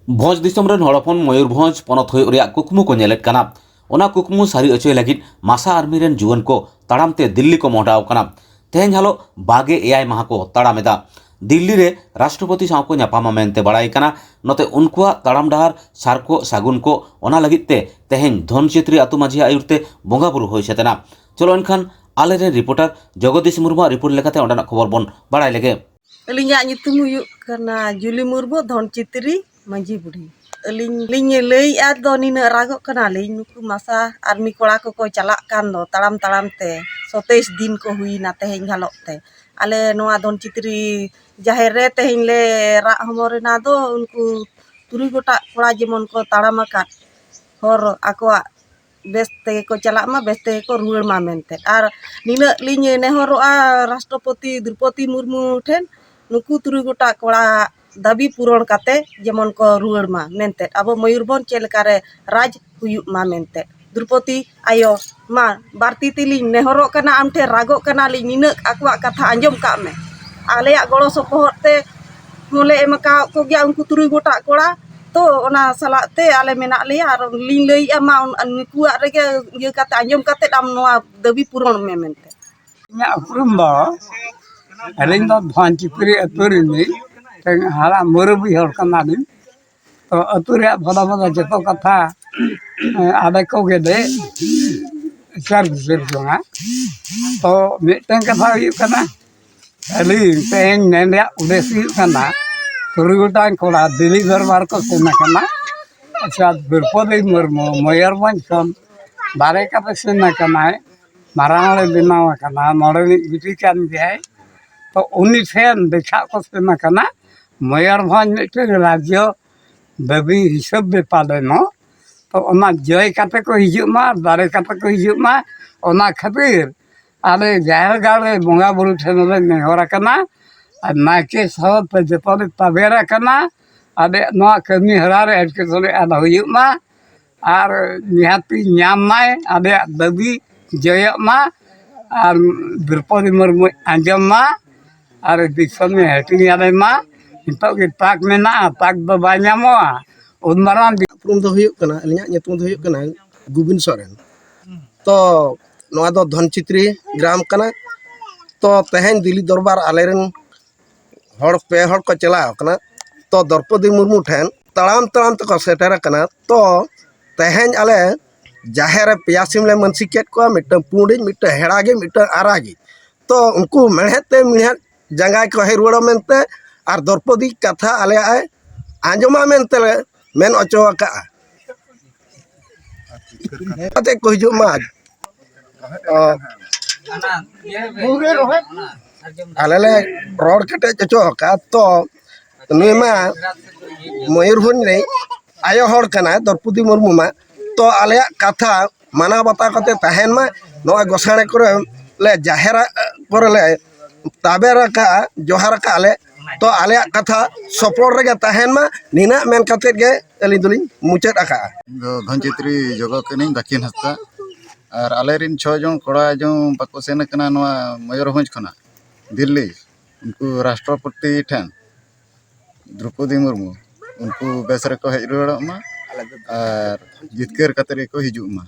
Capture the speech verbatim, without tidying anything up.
ᱵᱷᱚᱸᱡᱽ ᱫᱤᱥᱚᱢ ᱨᱮᱱ ᱦᱚᱲ ᱦᱚᱯᱚᱱ ᱢᱚᱭᱩᱨᱵᱷᱚᱸᱡᱽ ᱯᱚᱱᱚᱛ ᱦᱩᱭᱩᱜ ᱨᱮᱭᱟᱜ ᱠᱩᱠᱢᱩ ᱠᱚ ᱧᱮᱞᱮᱫ ᱠᱟᱱᱟ᱾ ᱚᱱᱟ ᱠᱩᱠᱢᱩ ᱥᱟᱹᱨᱤ ᱦᱚᱪᱚᱭ ᱞᱟᱹᱜᱤᱫ ᱢᱟᱥᱟ ᱟᱨᱢᱤ ᱨᱮᱱ ᱡᱩᱣᱟᱹᱱ ᱠᱚ ᱛᱟᱲᱟᱢ ᱛᱮ ᱫᱤᱞᱞᱤ ᱠᱚ ᱢᱚᱦᱰᱟᱣ ᱠᱟᱱᱟ᱾ ᱛᱮᱦᱮᱧ ᱦᱤᱞᱳᱜ ᱵᱟᱜᱮ ᱮᱭᱟᱭ ᱢᱟᱦᱟ ᱠᱚ ᱛᱟᱲᱟᱢ ᱮᱫᱟ᱾ ᱫᱤᱞᱞᱤ ᱨᱮ ᱨᱟᱥᱴᱨᱚᱯᱚᱛᱤ ᱥᱟᱶ ᱠᱚ ᱧᱟᱯᱟᱢᱟ ᱢᱮᱱᱛᱮ ᱵᱟᱲᱟᱭ ᱠᱟᱱᱟ᱾ ᱱᱚᱛᱮ ᱩᱱᱠᱩᱣᱟᱜ ᱛᱟᱲᱟᱢ ᱰᱟᱦᱟᱨ ᱥᱟᱨ ᱠᱚᱜ ᱥᱟᱹᱜᱩᱱ ᱠᱚᱜ, ᱚᱱᱟ ᱞᱟᱹᱜᱤᱫ ᱛᱮ ᱛᱮᱦᱮᱧ ᱫᱷᱚᱱ ᱪᱤᱛᱨᱤ ᱟᱹᱛᱩ ᱢᱟᱹᱡᱷᱤ ᱟᱹᱭᱩᱨ ᱛᱮ ᱵᱚᱸᱜᱟ ᱵᱩᱨᱩ ᱦᱩᱭ ᱥᱟᱹᱛ ᱮᱱᱟ᱾ ᱪᱚᱞᱚ ᱮᱱᱠᱷᱟᱱ ᱟᱞᱮᱨᱮᱱ ᱨᱤᱯᱳᱨᱴᱟᱨ ᱡᱚᱜᱚᱫᱤᱥ ᱢᱩᱨᱢᱩᱣᱟᱜ ᱨᱤᱯᱳᱨᱴ ᱞᱮᱠᱟᱛᱮ ᱚᱸᱰᱮᱱᱟᱜ ᱠᱷᱚᱵᱚᱨ ᱵᱚᱱ ᱵᱟᱲᱟᱭ ᱞᱮᱜᱮ᱾ ᱟᱹᱞᱤᱧᱟᱜ ᱧᱩᱛᱩᱢ ᱦᱩᱭᱩᱜ ᱠᱟᱱᱟ ᱡᱩᱞᱤ ᱢᱩᱨᱢᱩ, ᱫᱷᱚᱱ ᱪᱤᱛᱨᱤ ᱢᱟᱹᱡᱷᱤ ᱵᱩᱰᱷᱤ᱾ ᱟᱹᱞᱤᱧ ᱞᱤᱧ ᱞᱟᱹᱭᱮᱫᱼᱟ ᱫᱚ, ᱱᱤᱱᱟᱹᱜ ᱨᱟᱜᱚᱜ ᱠᱟᱱᱟᱞᱤᱧ, ᱱᱩᱠᱩ ᱢᱟᱥᱟ ᱟᱨᱢᱤ ᱠᱚᱲᱟ ᱠᱚᱠᱚ ᱪᱟᱞᱟᱜ ᱠᱟᱱ ᱫᱚ ᱛᱟᱲᱟᱢ ᱛᱟᱲᱟᱢ ᱛᱮ, ᱥᱚᱛᱟᱭᱤᱥ ᱫᱤᱱ ᱠᱚ ᱦᱩᱭᱱᱟ ᱛᱮᱦᱮᱧ ᱜᱷᱟᱞᱚᱜ ᱛᱮ᱾ ᱟᱞᱮ ᱱᱚᱣᱟ ᱫᱷᱚᱱ ᱪᱤᱛᱨᱤ ᱡᱟᱦᱮᱨ ᱨᱮ ᱛᱮᱦᱮᱧ ᱞᱮ ᱨᱟᱜ ᱦᱚᱢᱚᱨ ᱮᱱᱟ ᱫᱚ, ᱩᱱᱠᱩ ᱛᱩᱨᱩᱭ ᱜᱚᱴᱟᱜ ᱠᱚᱲᱟ ᱡᱮᱢᱚᱱ ᱠᱚ ᱛᱟᱲᱟᱢ ᱟᱠᱟᱫ ᱦᱚᱨ ᱟᱠᱚᱣᱟᱜ ᱵᱮᱥ ᱛᱮᱜᱮ ᱠᱚ ᱪᱟᱞᱟᱜ ᱢᱟ, ᱵᱮᱥ ᱛᱮᱜᱮ ᱠᱚ ᱨᱩᱣᱟᱹᱲ ᱢᱟ ᱢᱮᱱᱛᱮ᱾ ᱟᱨ ᱱᱤᱱᱟᱹᱜ ᱞᱤᱧ ᱱᱮᱦᱚᱨᱚᱜᱼᱟ ᱨᱟᱥᱴᱨᱚᱯᱚᱛᱤ ᱫᱨᱩᱯᱚᱫᱤ ᱢᱩᱨᱢᱩ ᱴᱷᱮᱱ, ᱱᱩᱠᱩ ᱛᱩᱨᱩᱭ ᱜᱚᱴᱟᱜ ᱠᱚᱲᱟ ᱫᱟᱹᱵᱤ ᱯᱩᱨᱚᱱ ᱠᱟᱛᱮ ᱡᱮᱢᱚᱱ ᱠᱚ ᱨᱩᱣᱟᱹᱲ ᱢᱟ ᱢᱮᱱᱛᱮ, ᱟᱵᱚ ᱢᱚᱭᱩᱨᱵᱷᱚᱸᱡᱽ ᱪᱮᱫ ᱞᱮᱠᱟᱨᱮ ᱨᱟᱡᱽ ᱦᱩᱭᱩᱜ ᱢᱟ ᱢᱮᱱᱛᱮ᱾ ᱫᱨᱩᱯᱚᱫᱤ ᱟᱭᱳ, ᱢᱟ ᱵᱟᱨ ᱛᱤ ᱛᱮᱞᱤᱧ ᱱᱮᱦᱚᱨᱚᱜ ᱠᱟᱱᱟ ᱟᱢ ᱴᱷᱮᱱ, ᱨᱟᱜᱚᱜ ᱠᱟᱱᱟᱞᱤᱧ, ᱱᱤᱱᱟᱹᱜ ᱟᱠᱚᱣᱟᱜ ᱠᱟᱛᱷᱟ ᱟᱸᱡᱚᱢ ᱠᱟᱜ ᱢᱮ᱾ ᱟᱞᱮᱭᱟᱜ ᱜᱚᱲᱚ ᱥᱚᱯᱚᱦᱚᱫ ᱛᱮ ᱦᱚᱸᱞᱮ ᱮᱢ ᱟᱠᱟᱣᱟᱫ ᱠᱚᱜᱮᱭᱟ ᱩᱱᱠᱩ ᱛᱩᱨᱩᱭ ᱜᱚᱴᱟᱜ ᱠᱚᱲᱟ᱾ ᱛᱚ ᱚᱱᱟ ᱥᱟᱞᱟᱜ ᱛᱮ ᱟᱞᱮ ᱢᱮᱱᱟᱜ ᱞᱮᱭᱟ᱾ ᱟᱨ ᱞᱤᱧ ᱞᱟᱹᱭᱮᱜᱼᱟ, ᱢᱟ ᱩᱱ- ᱱᱩᱠᱩᱣᱟᱜ ᱨᱮᱜᱮ ᱤᱭᱟᱹ ᱠᱟᱛᱮ, ᱟᱸᱡᱚᱢ ᱠᱟᱛᱮ ᱟᱢ ᱱᱚᱣᱟ ᱫᱟᱹᱵᱤ ᱯᱩᱨᱚᱱ ᱢᱮ ᱢᱮᱱᱛᱮ᱾ ᱤᱧᱟᱹᱜ ᱩᱯᱨᱩᱢ ᱫᱚ, ᱟᱹᱞᱤᱧ ᱫᱚ ᱫᱷᱚᱱ ᱪᱤᱛᱨᱤ ᱟᱹᱛᱩ ᱨᱤᱱᱤᱡ ᱢᱤᱫᱴᱟᱝ ᱦᱟᱲᱟᱢ ᱢᱩᱨᱩᱵᱤ ᱦᱚᱲ ᱠᱟᱱᱟᱞᱤᱧ᱾ ᱛᱚ ᱟᱹᱛᱩ ᱨᱮᱭᱟᱜ ᱵᱷᱟᱞᱟ ᱵᱷᱟᱞᱟ ᱡᱚᱛᱚ ᱠᱟᱛᱷᱟ, ᱮᱸ, ᱟᱞᱮ ᱠᱚᱜᱮ ᱞᱮ ᱵᱤᱪᱟᱹᱨ ᱵᱤᱪᱟᱹᱨ ᱡᱚᱝᱟ᱾ ᱛᱚ ᱢᱤᱫᱴᱟᱝ ᱠᱟᱛᱷᱟ ᱦᱩᱭᱩᱜ ᱠᱟᱱᱟ, ᱟᱹᱞᱤᱧ ᱛᱮᱦᱮᱧ ᱢᱮᱱ ᱨᱮᱭᱟᱜ ᱩᱫᱮᱥ ᱦᱩᱭᱩᱜ ᱠᱟᱱᱟ, ᱛᱩᱨᱩᱭ ᱜᱚᱴᱟᱝ ᱠᱚᱲᱟ ᱫᱤᱞᱞᱤ ᱫᱚᱨᱵᱟᱨ ᱠᱚ ᱥᱮᱱ ᱟᱠᱟᱱᱟ᱾ ᱟᱪᱪᱷᱟ, ᱫᱨᱚᱯᱚᱫᱤ ᱢᱩᱨᱢᱩ ᱢᱚᱭᱩᱨᱵᱷᱚᱸᱡᱽ ᱠᱷᱚᱱ ᱵᱟᱨᱦᱮ ᱠᱟᱛᱮ ᱥᱮᱱ ᱟᱠᱟᱱᱟᱭ, ᱢᱟᱨᱟᱝ ᱦᱚᱲᱮ ᱵᱮᱱᱟᱣ ᱟᱠᱟᱱᱟ, ᱱᱚᱰᱮᱱᱤᱡ ᱵᱤᱴᱤ ᱠᱟᱱ ᱜᱮᱭᱟᱭ᱾ ᱛᱚ ᱩᱱᱤ ᱴᱷᱮᱱ ᱫᱮᱠᱷᱟᱜ ᱠᱚ ᱥᱮᱱ ᱟᱠᱟᱱᱟ᱾ ᱢᱚᱭᱩᱨᱵᱷᱚᱸᱡᱽ ᱢᱤᱫᱴᱮᱱ ᱨᱟᱡᱽᱡᱚ ᱫᱟᱹᱵᱤ ᱦᱤᱥᱟᱹᱵ ᱵᱮᱯᱟᱨ ᱨᱮᱱᱚ, ᱛᱚ ᱚᱱᱟ ᱡᱚᱭ ᱠᱟᱛᱮ ᱠᱚ ᱦᱤᱡᱩᱜ ᱢᱟ, ᱫᱟᱲᱮ ᱠᱟᱛᱮ ᱠᱚ ᱦᱤᱡᱩᱜ ᱢᱟ᱾ ᱚᱱᱟ ᱠᱷᱟᱹᱛᱤᱨ ᱟᱞᱮ ᱡᱟᱦᱮᱨ ᱜᱟᱲ ᱨᱮ ᱵᱚᱸᱜᱟ ᱵᱩᱨᱩ ᱴᱷᱮᱱ ᱞᱮ ᱱᱮᱦᱚᱨ ᱟᱠᱟᱱᱟ᱾ ᱟᱨ ᱱᱟᱭᱠᱮ ᱥᱟᱶᱛᱮ ᱡᱚᱛᱚ ᱞᱮ ᱛᱟᱵᱮᱨ ᱟᱠᱟᱱᱟ᱾ ᱟᱞᱮᱭᱟᱜ ᱱᱚᱣᱟ ᱠᱟᱹᱢᱤ ᱦᱚᱨᱟ ᱨᱮ ᱮᱴᱠᱮᱴᱚᱬᱮ ᱟᱞᱚ ᱦᱩᱭᱩᱜ ᱢᱟ᱾ ᱟᱨ ᱱᱤᱦᱟᱹᱛᱤ ᱧᱟᱢ ᱢᱟᱭ, ᱟᱞᱮᱭᱟᱜ ᱫᱟᱹᱵᱤ ᱡᱚᱭᱚᱜ ᱢᱟ᱾ ᱟᱨ ᱫᱨᱚᱯᱚᱫᱤ ᱢᱩᱨᱢᱩᱭ ᱟᱸᱡᱚᱢ ᱢᱟ᱾ ᱟᱨ ᱫᱤᱥᱚᱢᱮ ᱦᱟᱹᱴᱤᱧ ᱟᱞᱮ ᱢᱟ᱾ ᱱᱤᱛᱚᱜ ᱜᱮ ᱯᱟᱠ ᱢᱮᱱᱟᱜᱼᱟ, ᱯᱟᱠ ᱫᱚ ᱵᱟᱭ ᱧᱟᱢᱚᱜᱼᱟ᱾ ᱩᱱ ᱢᱟᱨᱟᱝ ᱫᱤ- ᱩᱯᱨᱩᱢ ᱫᱚ ᱦᱩᱭᱩᱜ ᱠᱟᱱᱟ, ᱟᱹᱞᱤᱧᱟᱜ ᱧᱩᱛᱩᱢ ᱫᱚ ᱦᱩᱭᱩᱜ ᱠᱟᱱᱟ ᱜᱳᱵᱤᱱ ᱥᱚᱨᱮᱱ᱾ ᱛᱚ ᱱᱚᱣᱟ ᱫᱚ ᱫᱷᱚᱱᱪᱤᱛᱨᱤ ᱜᱨᱟᱢ ᱠᱟᱱᱟ᱾ ᱛᱚ ᱛᱮᱦᱮᱧ ᱫᱤᱞᱞᱤ ᱫᱚᱨᱵᱟᱨ ᱟᱞᱮᱨᱮᱱ ᱦᱚᱲ ᱯᱮ ᱦᱚᱲ ᱠᱚ ᱪᱟᱞᱟᱣ ᱠᱟᱱᱟ᱾ ᱛᱚ ᱫᱨᱚᱯᱚᱫᱤ ᱢᱩᱨᱢᱩ ᱴᱷᱮᱱ ᱛᱟᱲᱟᱢ ᱛᱟᱲᱟᱢ ᱛᱮᱠᱚ ᱥᱮᱴᱮᱨ ᱟᱠᱟᱱᱟ᱾ ᱛᱚ ᱛᱮᱦᱮᱧ ᱟᱞᱮ ᱡᱟᱦᱮᱨ ᱨᱮ ᱯᱮᱭᱟ ᱥᱤᱢ ᱞᱮ ᱢᱟᱹᱱᱥᱤ ᱠᱮᱫ ᱠᱚᱣᱟ, ᱢᱤᱫᱴᱟᱝ ᱯᱩᱸᱰᱤᱡ, ᱢᱤᱫᱴᱟᱝ ᱟᱨᱟᱜᱤᱡ᱾ ᱛᱚ ᱩᱱᱠᱩ ᱢᱮᱲᱦᱮᱫ ᱛᱮ ᱢᱮᱲᱦᱮᱫ ᱡᱟᱸᱜᱟ ᱠᱚ ᱦᱮᱡ ᱨᱩᱣᱟᱹᱲᱟ ᱢᱮᱱᱛᱮ, ᱟᱨ ᱫᱨᱚᱯᱚᱫᱤ ᱠᱟᱛᱷᱟ ᱟᱞᱮᱭᱟᱜ ᱮ ᱟᱸᱡᱚᱢᱟ ᱢᱮᱱᱛᱮ ᱞᱮ ᱢᱮᱱ ᱦᱚᱪᱚ ᱟᱠᱟᱫᱼᱟ᱾ ᱠᱟᱛᱮ ᱠᱚ ᱦᱤᱡᱩᱜ ᱢᱟ᱾ ᱚ, ᱟᱞᱮ ᱞᱮ ᱨᱚᱲ ᱠᱮᱴᱮᱡ ᱦᱚᱪᱚ ᱟᱠᱟᱫ᱾ ᱛᱚ ᱱᱩᱭ ᱢᱟ ᱢᱚᱭᱩᱨᱵᱷᱚᱸᱡᱽ ᱨᱤᱱᱤᱡ ᱟᱭᱳ ᱦᱚᱲ ᱠᱟᱱᱟᱭ, ᱫᱨᱚᱯᱚᱫᱤ ᱢᱩᱨᱢᱩ ᱢᱟ᱾ ᱛᱚ ᱟᱞᱮᱭᱟᱜ ᱠᱟᱛᱷᱟ ᱢᱟᱱᱟᱣ ᱵᱟᱛᱟᱣ ᱠᱟᱛᱮ ᱛᱟᱦᱮᱱ ᱢᱟ᱾ ᱱᱚᱣᱟ ᱜᱚᱥᱟᱬᱮ ᱠᱚᱨᱮ ᱞᱮ, ᱡᱟᱦᱮᱨ ᱠᱚᱨᱮ ᱞᱮ ᱛᱟᱵᱮᱨ ᱟᱠᱟᱜᱼᱟ, ᱡᱚᱦᱟᱨ ᱟᱠᱟᱜᱼᱟ ᱞᱮ᱾ ᱛᱚ ᱟᱞᱮᱭᱟᱜ ᱠᱟᱛᱷᱟ ᱥᱚᱯᱚᱲ ᱨᱮᱜᱮ ᱛᱟᱦᱮᱱ ᱢᱟ, ᱱᱤᱱᱟᱹᱜ ᱢᱮᱱ ᱠᱟᱛᱮ ᱜᱮ ᱟᱹᱞᱤᱧ ᱫᱚᱞᱤᱧ ᱢᱩᱪᱟᱹᱫ ᱟᱠᱟᱜᱼᱟ᱾ ᱤᱧ ᱫᱚ ᱫᱷᱚᱱᱪᱤᱛᱨᱤ ᱡᱚᱜᱚ ᱠᱟᱹᱱᱟᱹᱧ, ᱫᱟᱹᱠᱷᱤᱱ ᱦᱟᱸᱥᱫᱟ᱾ ᱟᱨ ᱟᱞᱮᱨᱮᱱ ᱪᱷᱚ ᱡᱚᱱ ᱠᱚᱲᱟ ᱡᱚᱝ ᱵᱟᱠᱚ ᱥᱮᱱ ᱟᱠᱟᱱᱟ ᱱᱚᱣᱟ ᱢᱚᱭᱩᱨᱵᱷᱚᱸᱡᱽ ᱠᱷᱚᱱᱟᱜ ᱫᱤᱞᱞᱤ, ᱩᱱᱠᱩ ᱨᱟᱥᱴᱨᱚᱯᱚᱛᱤ ᱴᱷᱮᱱ, ᱫᱨᱚᱯᱚᱫᱤ ᱢᱩᱨᱢᱩ, ᱩᱱᱠᱩ ᱵᱮᱥ ᱨᱮᱠᱚ ᱦᱮᱡ ᱨᱩᱣᱟᱹᱲᱚᱜ ᱢᱟ ᱟᱨ ᱡᱤᱛᱠᱟᱹᱨ ᱠᱟᱛᱮ ᱜᱮᱠᱚ ᱦᱤᱡᱩᱜ ᱢᱟ᱾